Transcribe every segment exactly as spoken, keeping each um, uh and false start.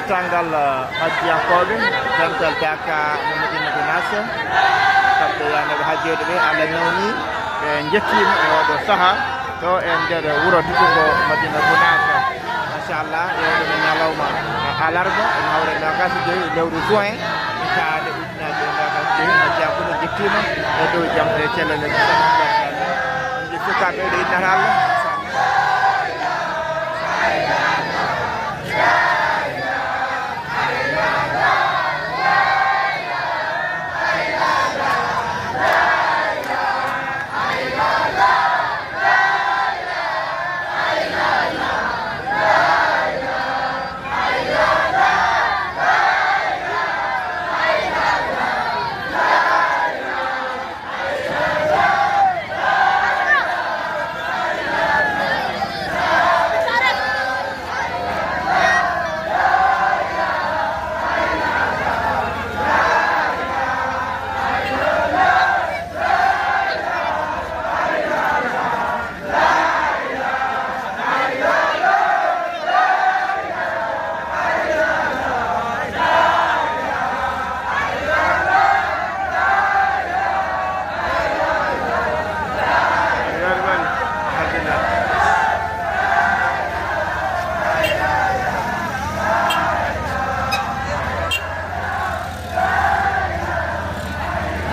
Sargal, eh, hajjiyankooɓe, dental Daaka mo Madina Gunaas, kamɓe yaanooɓe hajjoyde ɓe, Allah nawni ɓe, njettiima e oɗo sahaa ɗo e nder wuro teddungo Madina Gunaas. Machallah, e oɗo men ñalawma, eh, alarba, ene hawra noogaas e joy lewru juin, hitaande ujunaaji ɗiɗi e noogaas e joy, hajjiyaankooɓe njettiima e dow jam e cellal e nde sukaaɓe ɓe innata Allah.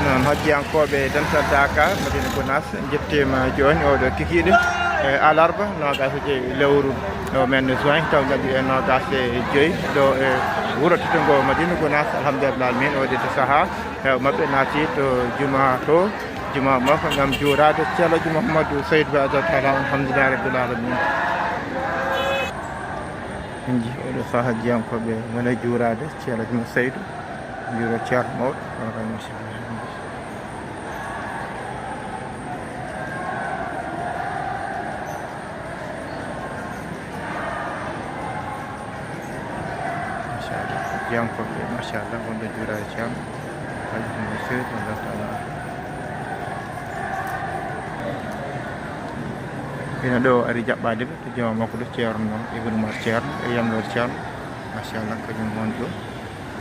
Noon, hajjiyankooɓe Dental Daaka, Madina Gunaas, njettiima jooni oɗo kikiiɗe, e alarba, noogaas e joy lewru o men juin, taw njaɓi e noogaas e joy, ɗo e wuro teddungo Madina Gunaas, alhamdulillahi alamin, o waɗi to sahaa, e maɓɓe naati to juma to, juma makko ngam juuraade Ceerno Mouhamadou Seydou Ba, Allah taala, alhamdulillahi rabbil alamin. En njii oɗo sahaa hajjiyankooɓe ngona juuraade Ceerno Seydou. Juuro Ceerno mawɗo, walla machallah. Machallah, hajjiyankooɓe, machallah, wonɓe juuraade Ceerno. Hajji mo Seydou, Allah taala. Ina ɗo ari jaɓɓaade ɓe. Juma makko ɗo Ceerno Ibn Umar Ceerno e yamlooɗe Ceerno. Machallah, kañum woni ɗo.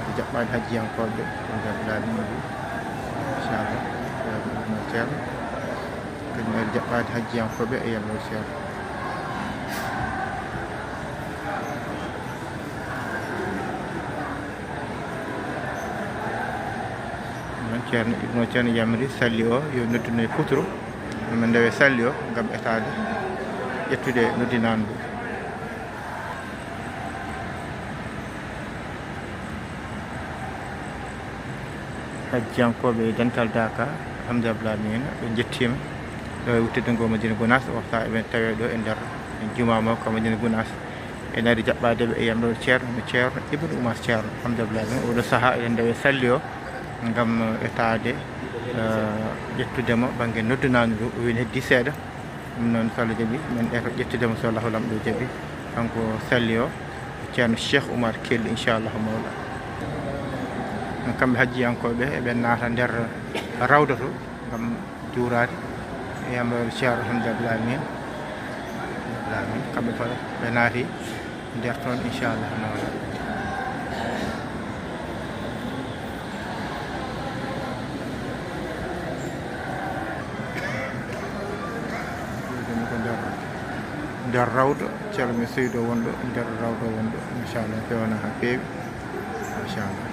Ɓe jaɓɓaade hajjiyankooɓe, ɗum nder laabi ɗum. Machallah, Ceerno Ibn Umar Ceerno. Kañum ɓe jaɓɓaade hajjiyankooɓe e yamlooɗe Ceerno. Noon Ceerno Ibnu Ceerno yamiri salli o yo nodduno e futuro, no men ndewe salli o ngam etaade ƴettude noddinaandu. Hajjiyankooɓe Dental Daaka, alhamdulillahi min ɓe njettiima ɗo e wuttude ngo Madina Gunaas, o sahaa eɓen tawe ɗo e nder juma mo ko Madina Gunaas. En ari jaɓɓaade ɓe e yamlooɗe Ceerno, no Ceerno Ibnu Umar Ceerno, alhamdulillahi min oɗo sahaa eɗen ndewe salli o. Ngam etaade, eh, ƴettude mo bannge noddinaandu ndu, o woni heddi seeɗa. Ɗum noon, so Allah jaɓi, men eto ƴettude mo, so Allahu Laamɗo jaɓi. Kanko salli o, Ceerno Cheikh Oumar Kelly, inchallahu mawla. Kamɓe hajjiyankooɓe, eɓe naata nder rawda to, ngam juuraade e yamlooɗe Ceerno, alhamdulillahi min. Alhamdulillahi min. Kamɓe fof ɓe naati nder toon, inchallah, mawla. Ɗum ko nder, nder rawda, Ceerno men Seydou wonɗo nder rawda wonɗo, inchallah, fewana haa feewi, machallah.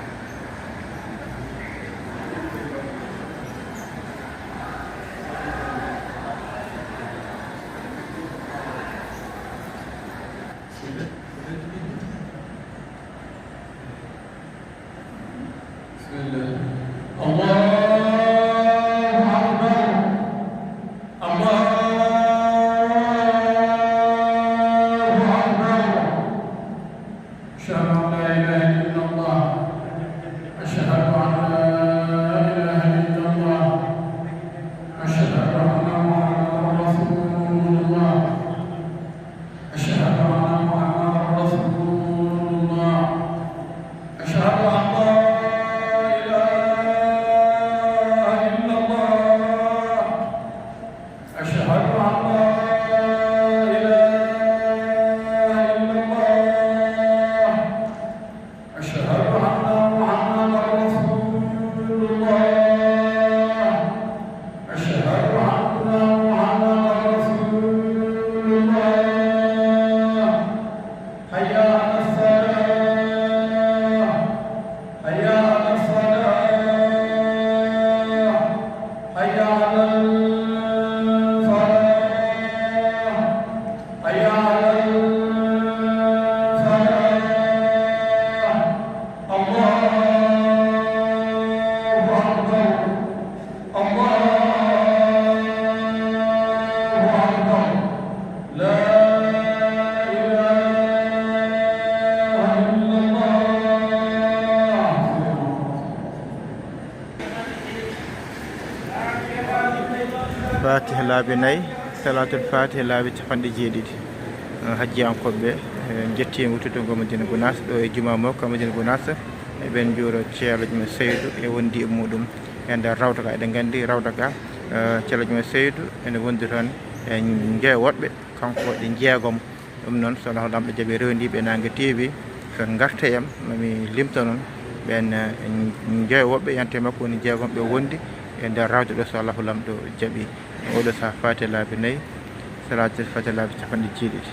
بسم الله. الله أكبر. الله أكبر. أشهد أن لا إله إلا الله. أشهد أن لا إله إلا الله. أشهد أن محمدا رسول الله. أشهد أن محمدا رسول الله. أشهد أن لا إله إلا الله. أشهد أن لا إله إلا الله. Laabi nayi, Salaatul Faatiha laabi capanɗe jeeɗiɗi. Eh, hajjiyankooɓe ɓe, eh, njettiima wuttude ngo Madina Gunaas, ɗo e Jumaa Mawka Madina Gunaas. Eɓen njuura Ceerno Juma Seydu e wondiiɓe muɗum e nder rawda ka. Eɗen nganndi rawda ka, eh, Ceerno Juma Seydu ene wondi toon e njeewoɓe, kanko waɗi njeegom. Ɗum noon, so Allahu Laamɗo jaɓi, rewndiiɓe Naange T V, so on ngarte yam, mami limtanon ɓeen, eh, njeewoɓe, yante makko woni jeegom ɓe wondi e nder rawde ɗo, so Allahu Laamɗo jaɓi. Oɗo sahaa Faatiha laabi nayi, Salaatul Faatiha laabi capanɗe jeeɗiɗi.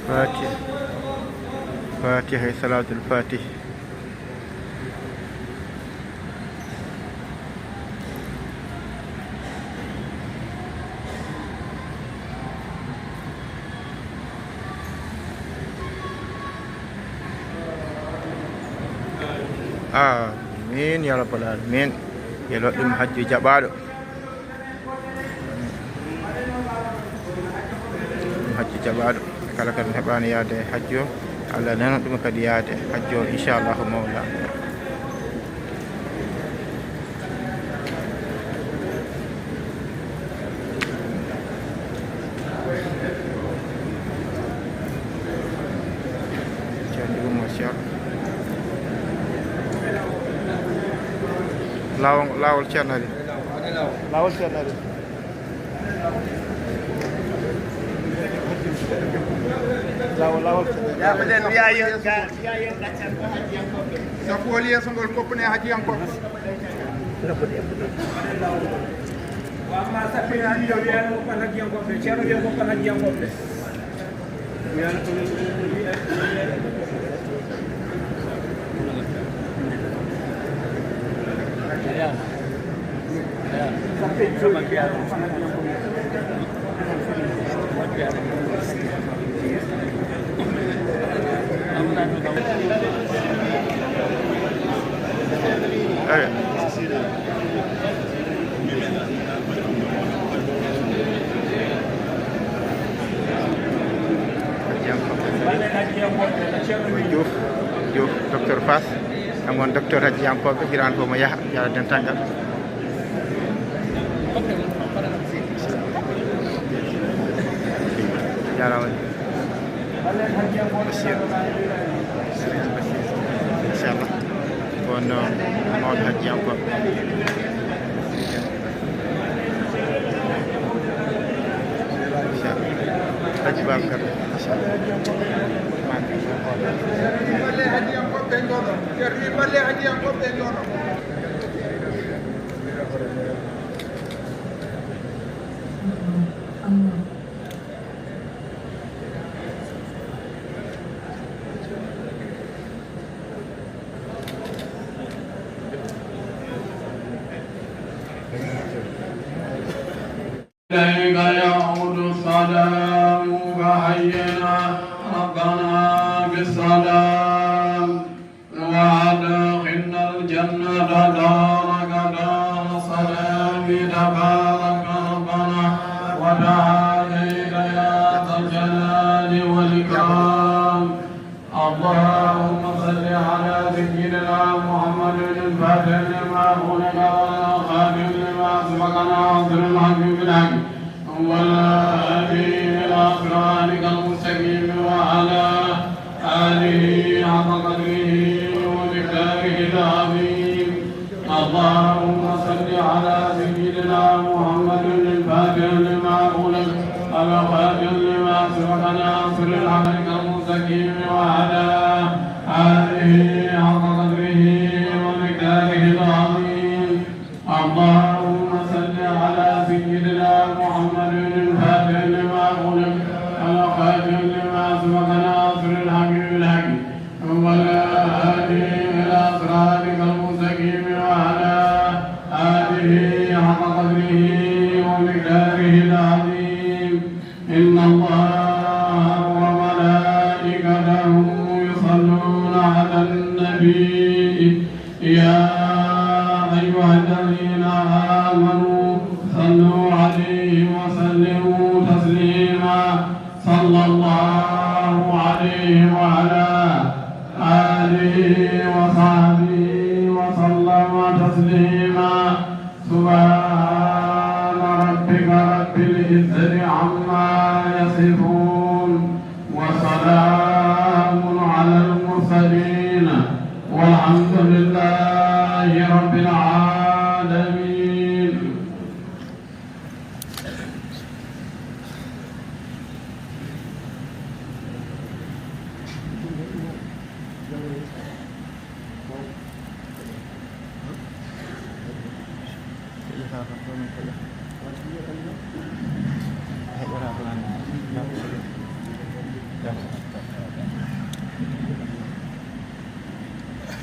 Faatiha. Faatiha e Salaatul Faatiha. Amiin ya rabbal aalamiin. Yo waɗ ɗum hajju jaɓaaɗo. Ɗum hajju jaɓaaɗo. Kala kadi heɓaani yaade hajju o, Allah nana ɗum kadi yaade hajju o, inchallahu mawla. Ceerno Ibrahima Cheikh. Laawol, laawol Ceerno Aliou. Laawol Ceerno Aliou. Laawol, laawol Ceerno Aliou. Safowol yeeso ngol koppane hajjiyankooɓe. Wa amma sappinaaɗo wiyaani ko hajjiyankooɓe, Ceerno wiyaani ko hajjiyankooɓe. Eyi. Diouf, Diouf, docteur Fass, kanko woni docteur hajjiyankooɓe, hiraani ko mo yaha, yaha dental ngal. Jaaraama. Basiir. Inchallah. Ko wonno mawɗo hajjiyankooɓe. Inchallah. Hajji Babacar. Inchallah. Balle hajjiyankooɓe ɓe njooɗo. Ceerno wi balle hajjiyankooɓe ɓe njooɗo. إليك يعود السلام، فحينا ربنا بالسلام، وأدخلنا الجنة دارك دار السلام، تبارك ربنا وتعاليت يا ذا الجلال والإكرام. اللهم صل على سيدنا محمد الفاتح لما أغلق والخاتم لما سبق ناصر الحق بالحق والهادي إلى صراطك المستقيم وعلى آله حق قدره ومقداره العظيم. اللهم صل على سيدنا محمد الفاتح لما أغلق، الخاتم لما سبق، ناصر الحق المستقيم، وعلى آله حق قدره ومقداره العظيم. اللهم صل على سيدنا محمد الفاتح لما أغلق، الخاتم لما سبق، ناصر الحق بالحق، والهادي إلى صراطك المستقيم، وعلى آله حق قدره ومقداره العظيم. إن الله وملائكته يصلون على النبي، يا أيها الذين آمنوا صلوا عليه وسلموا تسليما. صلى الله عليه وعلى آله وصحبه وسلم تسليما. سبحان ربك رب العزة عما يصفون، وسلام على المرسلين، والحمد لله رب العالمين.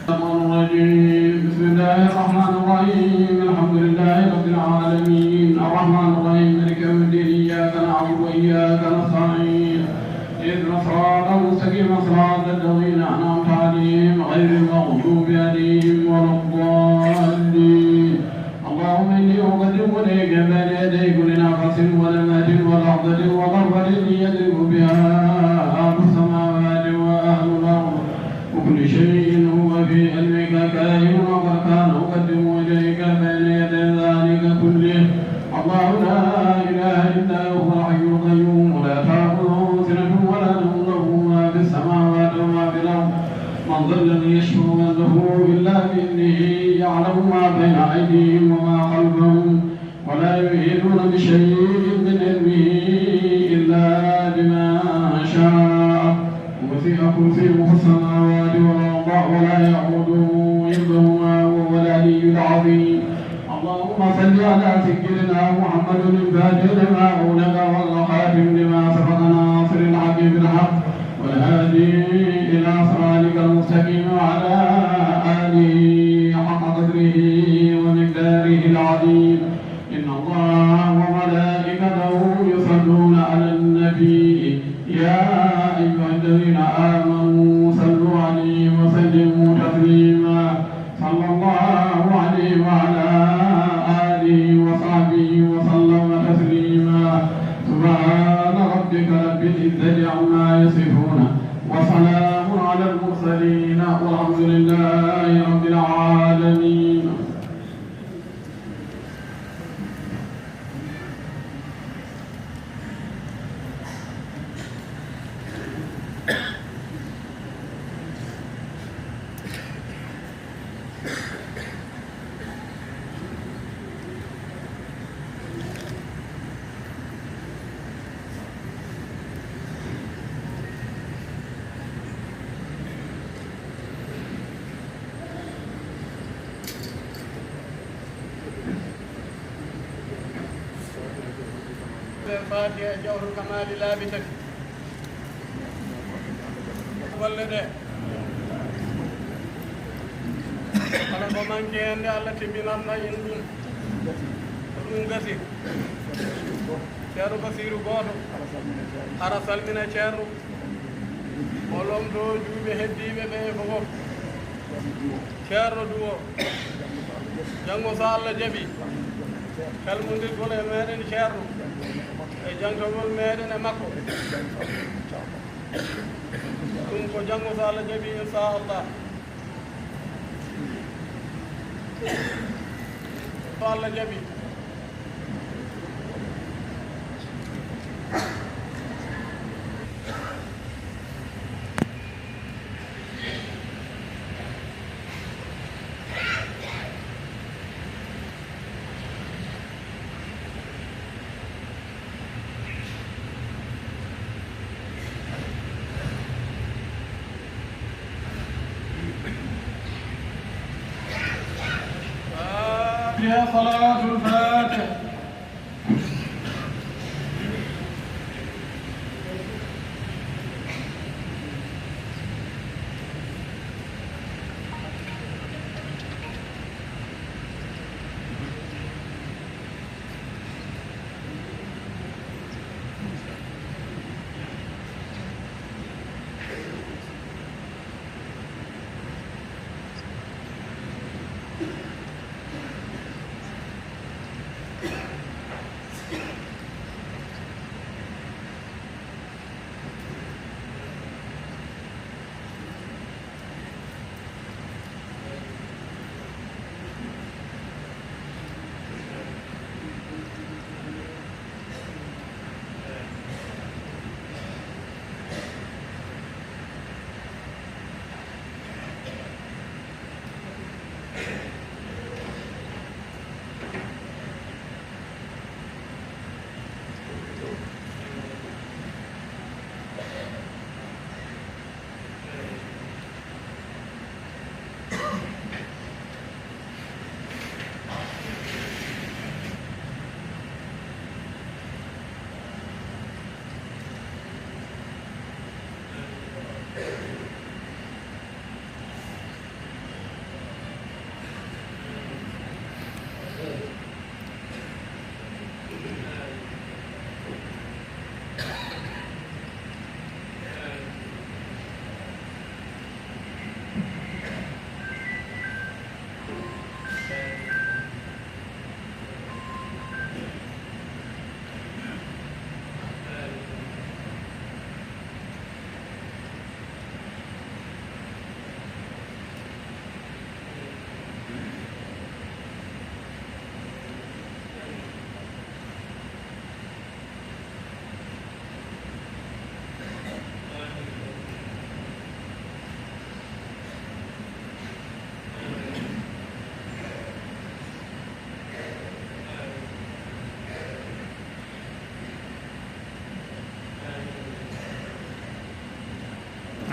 الشيطان الرجيم. بسم الله الرحمن الرحيم. الحمد لله رب العالمين. الرحمن الرحيم. مالك يوم الدين. إياك نعبد وإياك نستعين. اهدنا الصراط المستقيم. صراط الذين أنعمت عليهم غير المغضوب عليهم ولا الضالين. اللهم إني أقدم إليك بين يدي كل نفس ولمحة ولحظة وضربة يضرب بها أهل السماوات وأهل الأرض، وكل شيء هو في علمك كائن وقد كان. أقدم إليك بين يدي ذلك كله الله لا إله إلا هو الحي القيوم، لا تأخذه سنة ولا نوم، له ما في السماوات وما في الأرض، من ذا الذي يشفع عنده إلا بإذنه، يعلم ما بين أيديهم وما خلفهم، ولا يحيطون بشيء من علمه إلا بما شاء، وسع كرسيه السماوات والأرض، ولا يئوده حفظهما، وهو العلي العظيم. اللهم صل على سيدنا محمد الفاتح لما أغلق والخاتم لما سبق ناصر الحق بالحق والهادي إلى صراطك المستقيم وعلى آله حق قدره ومقداره العظيم. إن الله وملائكته يصلون على النبي، يا أيها الذين آمنوا صلوا عليه وسلموا تسليما. صلى الله عليه وعلى آله وصحبه وسلم تسليما. سبحان ربك رب العزة عما يصفون، وسلام على المرسلين، والحمد لله رب العالمين. Fatiha e Jawharatul Kamali laabi tati. Golle ɗe. Kala ko manki heen nde, Allah timbinanna en ɗum. Ko ɗum gasi. Ceerno Basiiru gooto. Hara salmina ceerno. O lomtoo juuɓe heddiiɓe ɓe fof. Ceerno Duwo, janngo so Allah jaɓi, kalmondirgol e meeɗen ceerno, e jantagol meeɗen e makko. Ɗum ko janngo so Allah jaɓi, inchallah. So Allah jaɓi. فيها صلاة الفاتح.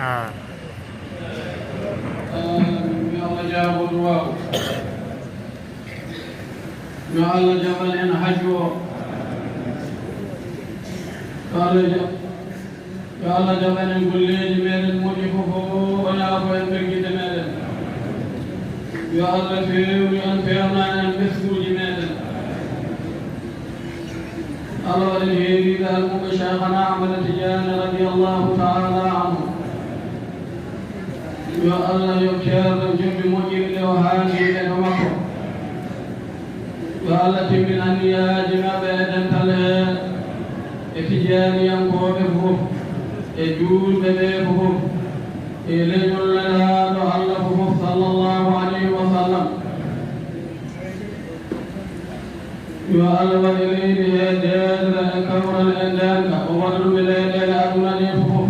Ah. Amiin. Yo Allah jaabo duwaaw. Yo Allah jaɓan en hajju o. Yo Allah jaɓ-, yo Allah jaɓan en golleeji meɗen moƴƴi fof o, o yaafo en ɓerginde meɗen. Yo Allah feewnu en, feewna en ɓesnguuji meɗen. Allah waɗan heeriiɓe almuɓɓe Cheikhana Ahmad Tidiane radiyallahu ta'ala anhu. Yo Allah yoɓ ceerno jombi moƴƴiri nde o haandi e to makko. Yo Allah timmin anniyaaji maɓɓe e dental he e Tijaaniyankooɓe fof, e juulɓe ɓe fof, e leñol Nelaaɗo Allah fof, sallallahu alayhi wa sallam. Yo Allah waɗ e leydi he deedere e kawral e ndeenka, o waɗa ɗum e leyɗeele aduna ɗe fof.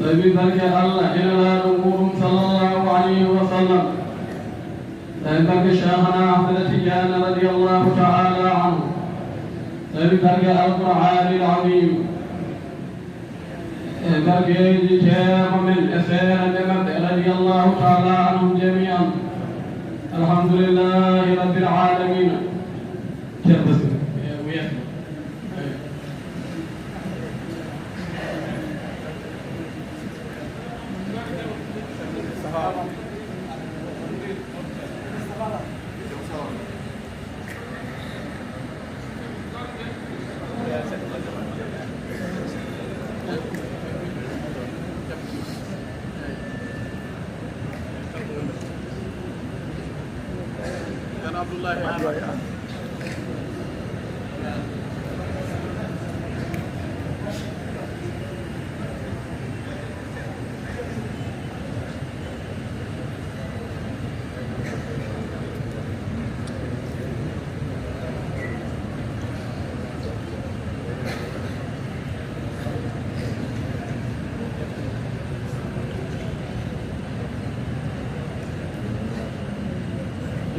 Sabi barke Allah e Nelaaɗo muɗum, sallallahu alayhi wa sallam. Sabi barke Cheikhana Ahmada Tidiane, radiyallahu ta'ala anhu. Sabi barke Al-Qur'aanil Aziim. E barkeeji ceerno men e seeremɓe maɓɓe, radiyallahu ta'ala anhum jami'an. Alhamdulillahi rabbil aalamiin. Ceerno Basiru, e mo yeeso. Ceerno Abdullahi Aamadu.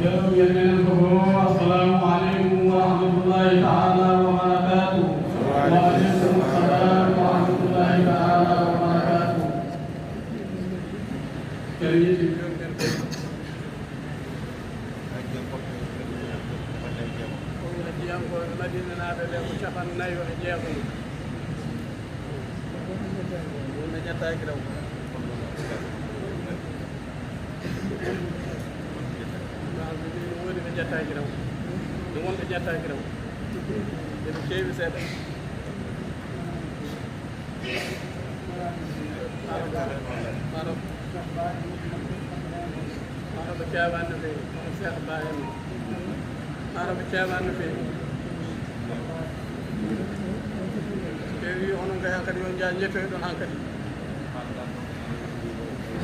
Assalamu alaikum wa rahmatullahi ta'ala wa barakatuh. Wa alaikum assalam wa rahmatullahi ta'ala wa barakatuh. Kadi yetti. Ko wiyata jiyankooɓe Madina naaɓe ɓe ko capanɗe nayo e jeegom. Wonɓe ƴettaaki raw. Wonɓe ƴettaaki raw. Wonɓe ƴettaaki raw. Eɓe keewi seeɗa. Maaro, maaro, maaro ɓe keewaani no feewi, kono Seex Ba en. Maaro ɓe keewaani no feewi. Ɓe wii onon kay hankadi yo njaa njettoy ɗon hankadi.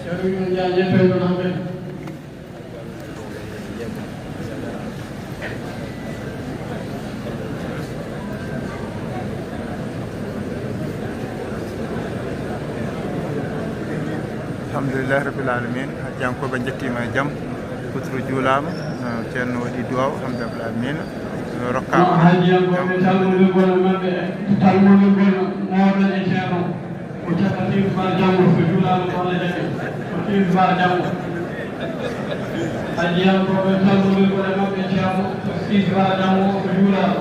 Ɓe wii on njaa njettoy ɗon hankadi. Alhamdulillahi rabbil alamin. Hajjankoɓe njettima e jam. Kuturu juulama, eh, ceerno waɗi duwaw, alhamdulillahi rabbil alamin. Rokka. Hajjankoɓe salmondirgol maɓɓe, salmondirgol mawɗo e ceerno. Ko caka tirba janngo so juulaama ko Allah jaɓi. Ko tirba janngo. Hajjankoɓe salmondirgol e maɓɓe ceerno. Ko tirba janngo so juulaama.